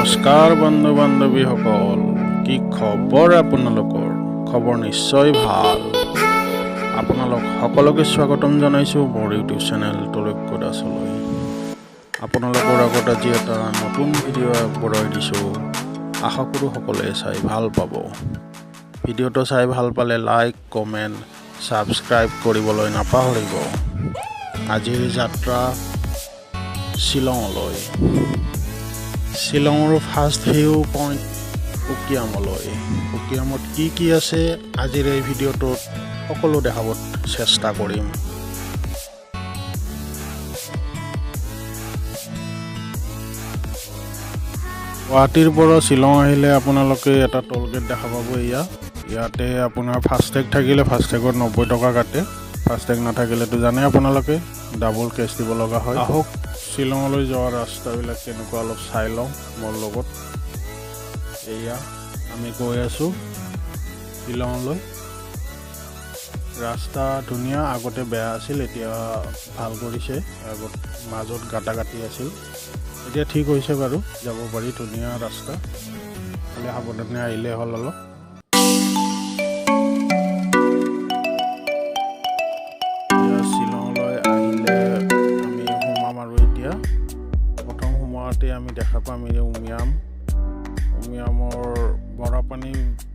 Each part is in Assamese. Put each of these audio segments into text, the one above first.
নমস্কাৰ বন্ধু বান্ধৱীসকল, কি খবৰ আপোনালোকৰ? খবৰ নিশ্চয় ভাল। আপোনালোক সকলোকে স্বাগতম জনাইছোঁ মোৰ ইউটিউব চেনেল তলৈক্য দাসলৈ। আপোনালোকৰ আগত আজি এটা নতুন ভিডিঅ' আগবঢ়াই দিছোঁ। আশা কৰোঁ সকলোৱে চাই ভাল পাব। ভিডিঅ'টো চাই ভাল পালে লাইক, কমেণ্ট, ছাবস্ক্ৰাইব কৰিবলৈ নাপাহৰিব। আজিৰ যাত্ৰা শ্বিলঙলৈ, শ্বিলঙৰ ফাৰ্ষ্ট ভিউ পইণ্ট উকিয়ামলৈ। উকিয়ামত কি কি আছে, আজিৰ এই ভিডিঅ'টোত সকলো দেখাব চেষ্টা কৰিম। গুৱাহাটীৰ পৰা শ্বিলং আহিলে আপোনালোকে এটা টোল গেট দেখা পাব। এয়া ইয়াতে আপোনাৰ ফাষ্টেগ থাকিলে ফাষ্টেগত 90 টকা কাটে। ফাষ্টেগ নাথাকিলেতো জানে আপোনালোকে, ডাবল কেছ দিব লগা হয়। আহক, শ্বিলঙলৈ যোৱা ৰাস্তাবিলাক কেনেকুৱা অলপ চাই লওঁ মোৰ লগত। এয়া আমি গৈ আছোঁ শ্বিলঙলৈ। ৰাস্তা ধুনীয়া। আগতে বেয়া আছিল, এতিয়া ভাল কৰিছে। আগত মাজত গাঁতা গাঁতি আছিল, এতিয়া ঠিক হৈছে বাৰু, যাব পাৰি। ধুনীয়া ৰাস্তা, খালি সাৱধানে আহিলে হ'ল অলপ। এতিয়া শ্বিলঙলৈ আহিলে আমি সোমাম আৰু এতিয়া প্ৰথম সোমোৱাতে আমি দেখা পাম এই উমিয়াম। উমিয়ামৰ বৰাপানী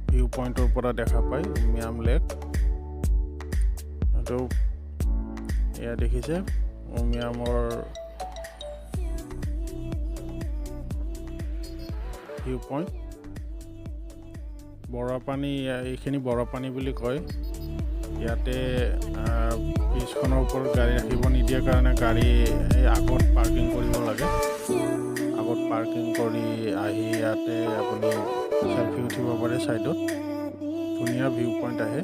ভিউ পইণ্টৰ পৰা দেখা পায় উমিয়াম লেক। এইটো এয়া দেখিছে উমিয়ামৰ ভিউ পইণ্ট, বৰাপানী। এইখিনি বৰাপানী বুলি কয়। ইয়াতে ব্ৰিজখনৰ ওপৰত গাড়ী ৰাখিব নিদিয়াৰ কাৰণে গাড়ী এই আগত পাৰ্কিং কৰিব লাগে। আগত পাৰ্কিং কৰি আহি ইয়াতে আপুনি চেলফি উঠিব পাৰে। ছাইডত ধুনীয়া ভিউ পইণ্ট আহে।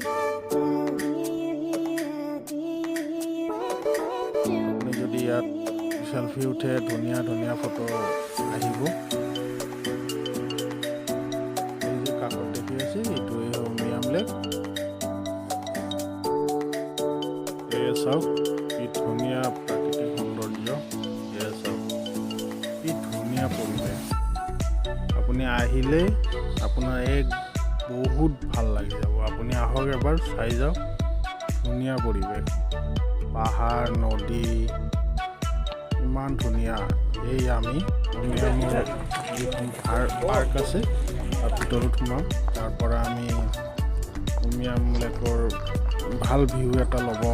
আপুনি যদি ইয়াত চেলফি উঠে, ধুনীয়া ধুনীয়া ফটো আহিব। এই যে কাষত দেখি আছে, এইটোৱে উমিয়াম লেক। এয়া চাওক, কি ধুনীয়া প্ৰাকৃতিক সৌন্দৰ্য। এয়া চাওক, কি ধুনীয়া পৰিৱেশ। আপুনি আহিলে আপোনাৰ এক বহুত ভাল লাগি যাব। আপুনি আহক, এবাৰ চাই যাওক। ধুনীয়া পৰিৱেশ, পাহাৰ, নদী, ইমান ধুনীয়া। এই আমি উমিয়ামৰ যিখন পাৰ্ক আছে, তাৰ ভিতৰত সোমাম। তাৰ পৰা আমি উমিয়াম লেকৰ ভাল ভিউ এটা ল'ব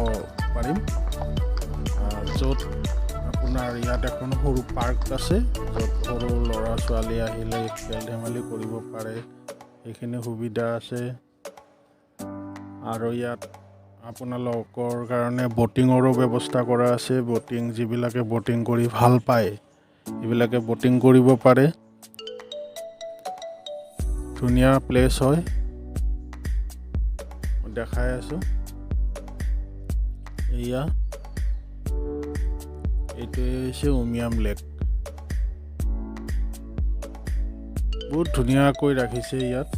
পাৰিম। য'ত আপোনাৰ ইয়াত এখন সৰু পাৰ্ক আছে, য'ত সৰু ল'ৰা ছোৱালী আহিলে খেল ধেমালি কৰিব পাৰে, সেইখিনি সুবিধা আছে। আৰু ইয়াত আপোনালোকৰ কাৰণে ব'টিঙৰো ব্যৱস্থা কৰা আছে। ব'টিং, যিবিলাকে ব'টিং কৰি ভাল পায়, সেইবিলাকে ব'টিং কৰিব পাৰে। ধুনীয়া প্লেচ হয়, মই দেখাই আছোঁ। এয়া এইটোৱে হৈছে উমিয়াম লেক। বহুত ধুনীয়াকৈ ৰাখিছে ইয়াত,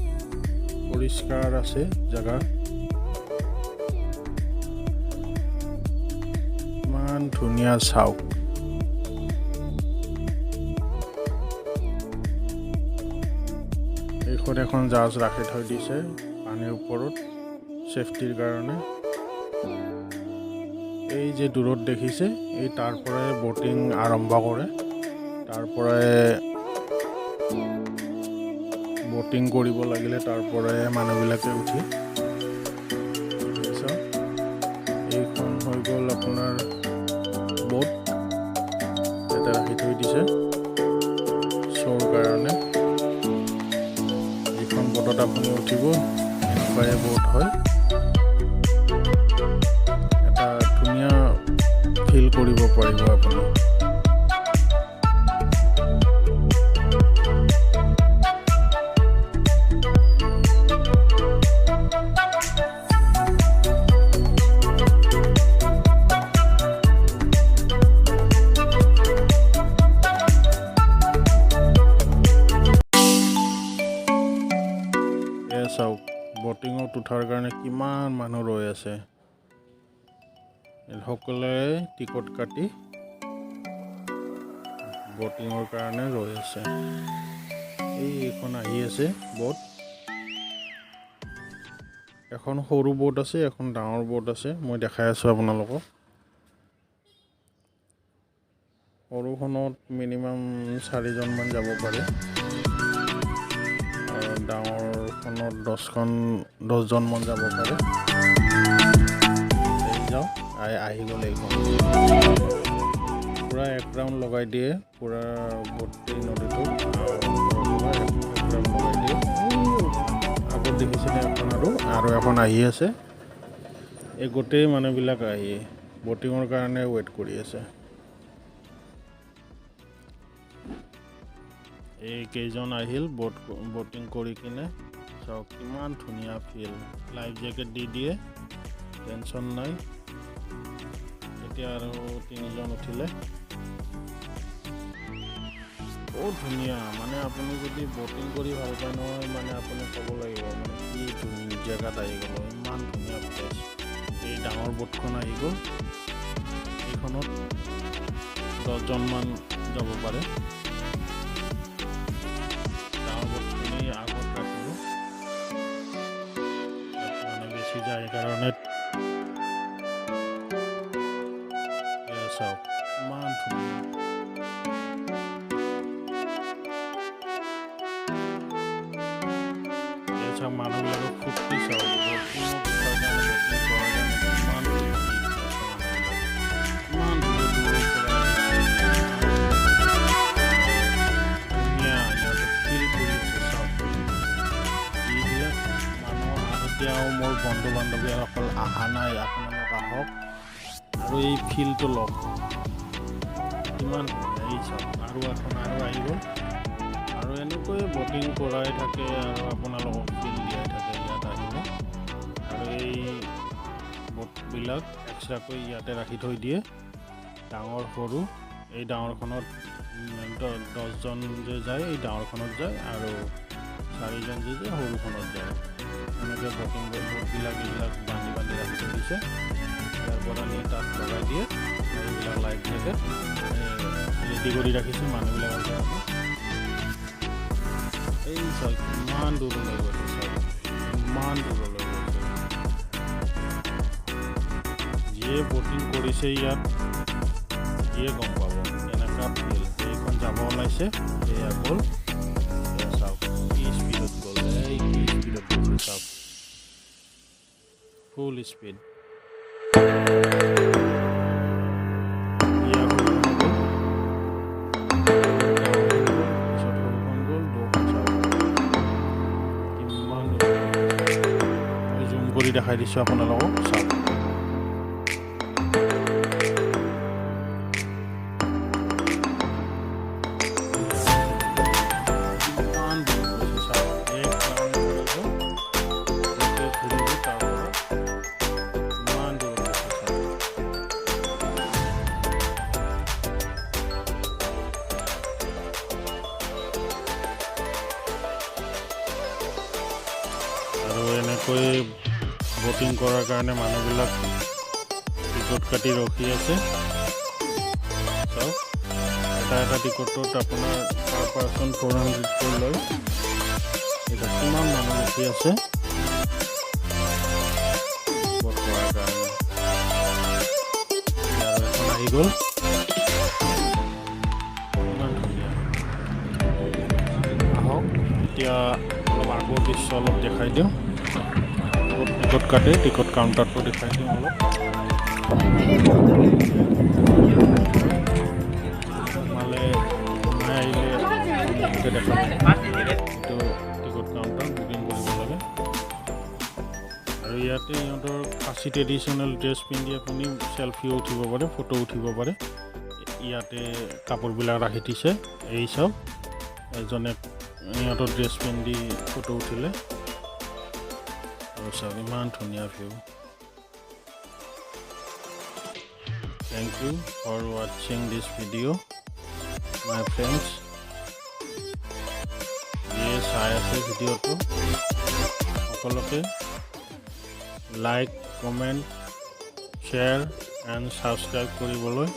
পৰিষ্কাৰ আছে জেগা। ইমান ধুনীয়া, চাওক। এইখন এখন জাহাজ ৰাখি থৈ দিছে পানীৰ ওপৰত ছেফটিৰ কাৰণে। এই যে দূৰত দেখিছে, এই তাৰ পৰাই ব'টিং আৰম্ভ কৰে। তাৰ পৰাই ব'টিং কৰিব লাগিলে তাৰ পৰাই মানুহবিলাকে উঠি। চাওক, এইখন হৈ গ'ল আপোনাৰ ব'ট। ইয়াতে ৰাখি থৈ দিছে শ্ব'ৰ কাৰণে। যিখন ব'টত আপুনি উঠিব, এনেকুৱাই ব'ট হয়। এটা ধুনীয়া ফিল কৰিব পাৰিব আপুনি। এয়া চাওক, ব'টিঙত উঠাৰ কাৰণে কিমান মানুহ ৰৈ আছে। সকলোৱে টিকট কাটি ব'টিঙৰ কাৰণে ৰৈ আছে। এই এইখন আহি আছে ব'ট। এখন সৰু ব'ট আছে, এখন ডাঙৰ ব'ট আছে। মই দেখাই আছোঁ আপোনালোকক। সৰুখনত মিনিমাম চাৰিজনমান যাব পাৰে আৰু ডাঙৰখনত 10জনমান যাব পাৰে। এই যাওক, আহি গ'ল এইখন। পূৰা এক ৰাউণ্ড লগাই দিয়ে, পূৰা গোটেই নদীটোত এক ৰাউণ্ড লগাই দিয়ে। আগত দেখিছেনে এখন আৰু এখন আহি আছে। এই গোটেই মানুহবিলাক আহি ব'টিঙৰ কাৰণে ৱেইট কৰি আছে। এই কেইজন আহিল ব'টিং কৰি কিনে। চাওক কিমান ধুনীয়া ফিল। লাইফ জেকেট দি দিয়ে, টেনশ্যন নাই। এতিয়া আৰু তিনিজন উঠিলে। বহুত ধুনীয়া। মানে আপুনি যদি ব'টিং কৰি ভাল পায় নহয়, মানে আপুনি ক'ব লাগিব মানে কি জেগাত আহি গ'লো, ইমান ধুনীয়া প্লেচ। এই ডাঙৰ ব'টখন আহি গ'ল। এইখনত 10জনমান যাব পাৰে। ডাঙৰ ব'টখনেই আগত ৰাখিব, মানে বেছি যায় কাৰণে। চাওক ইমান ধুনীয়া। চাওক মানুহবিলাকৰ ফূৰ্তি, চাওক ব'টিঙত উঠাৰ কাৰণে, ব'টিং কৰাৰ কাৰণে কিমান ফূৰ্তি আছে মানুহবিলাক। ইমান দূৰৰ দূৰৰ পৰা আহিছে। ধুনীয়া সিহঁতে ফিল কৰি আছে। চাওক, যিবিলাক মানুহ এতিয়াও মোৰ বন্ধু বান্ধৱীসকল অহা নাই, আপোনালোক আহক আৰু এই ফিলটো লওক, কিমান ধুনীয়া। এই চাওক, আৰু এখন আৰু আহি গ'ল। আৰু এনেকৈয়ে ব'টিং কৰাই থাকে আৰু আপোনালোকক ফিল দিয়াই থাকে ইয়াত আহিলে। আৰু এই ব'টবিলাক এক্সট্ৰাকৈ ইয়াতে ৰাখি থৈ দিয়ে, ডাঙৰ সৰু। এই ডাঙৰখনত 10জন যে যায়, এই ডাঙৰখনত যায় আৰু চাৰিজন যে যায়, সৰুখনত যায়। এনেকৈ ব'টিং ব'টবিলাক এইবিলাক বান্ধি বান্ধি ৰাখি থৈ দিছে। ইয়াৰ পৰা নি তাত লগাই দিয়ে। এইবিলাক লাইফ জেকেট ৰেডি কৰি ৰাখিছে মানুহবিলাকৰ কাৰণে। এই চাওক কিমান দূৰলৈ গৈছে, চাওক ইমান দূৰলৈ গৈছে। যিয়ে ব'টিং কৰিছে ইয়াত, সিয়ে গম পাব কেনেকুৱা ফিল। এইখন যাব ওলাইছে, এয়া গ'ল। এয়া চাওক কি স্পীডত গ'ল, এই কি স্পীডত গৈছে চাওক, ফুল স্পীড। এয়া সৰুখন গ'ল, ডাঙৰখন গ'ল, পিছত সৰুখন গ'ল। দুখন চাওক কিমান দূৰলৈ গৈছে। মই জুম কৰি দেখাই দিছোঁ আপোনালোকক, চাওক। কিমান দূৰ গৈছে চাওক। এক ৰাউণ্ড ঘূৰিব, গোটেই ঘূৰিব, তাৰ পৰা ইমান দূৰত গৈছে চাওক। আৰু এনেকৈ ব'টিং কৰাৰ কাৰণে মানুহবিলাক টিকট কাটি ৰখি আছে। চাওক, এটা এটা টিকটত আপোনাৰ পাৰ পাৰ্চন 400কৈ লয়। এতিয়া কিমান মানুহ ৰখি আছে ব'ট কৰাৰ কাৰণে। আৰু এখন আহি গ'ল, ইমান ধুনীয়া। আহক, এতিয়া অলপ আগৰ দৃশ্য অলপ দেখাই দিওঁ। ক'ত টিকট কাটে, টিকট কাউণ্টাৰটো দেখাই দিওঁ অলপ। সোমালে, সোমাই আহিলে সন্মুখতে দেখা পাব এইটো টিকট কাউণ্টাৰ, বুকিং কৰিব লাগে। আৰু ইয়াতে সিহঁতৰ খাচী ট্ৰেডিশ্যনেল ড্ৰেছ পিন্ধি আপুনি চেলফিও উঠিব পাৰে, ফটো উঠিব পাৰে। ইয়াতে কাপোৰবিলাক ৰাখি থৈছে। এই চাওক, এজনে সিহঁতৰ ড্ৰেছ পিন্ধি ফটো উঠিলে। আৰু চাওক ইমান ধুনীয়া view. Thank you for watching this video, my friends. যিয়ে চাই আছে ভিডিঅ'টো, সকলোকে like, comment, share and subscribe কৰিবলৈ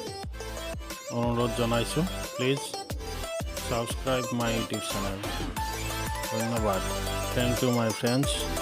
অনুৰোধ জনাইছোঁ। Please Subscribe my YouTube channel. ধন্যবাদ। Thank you, my friends.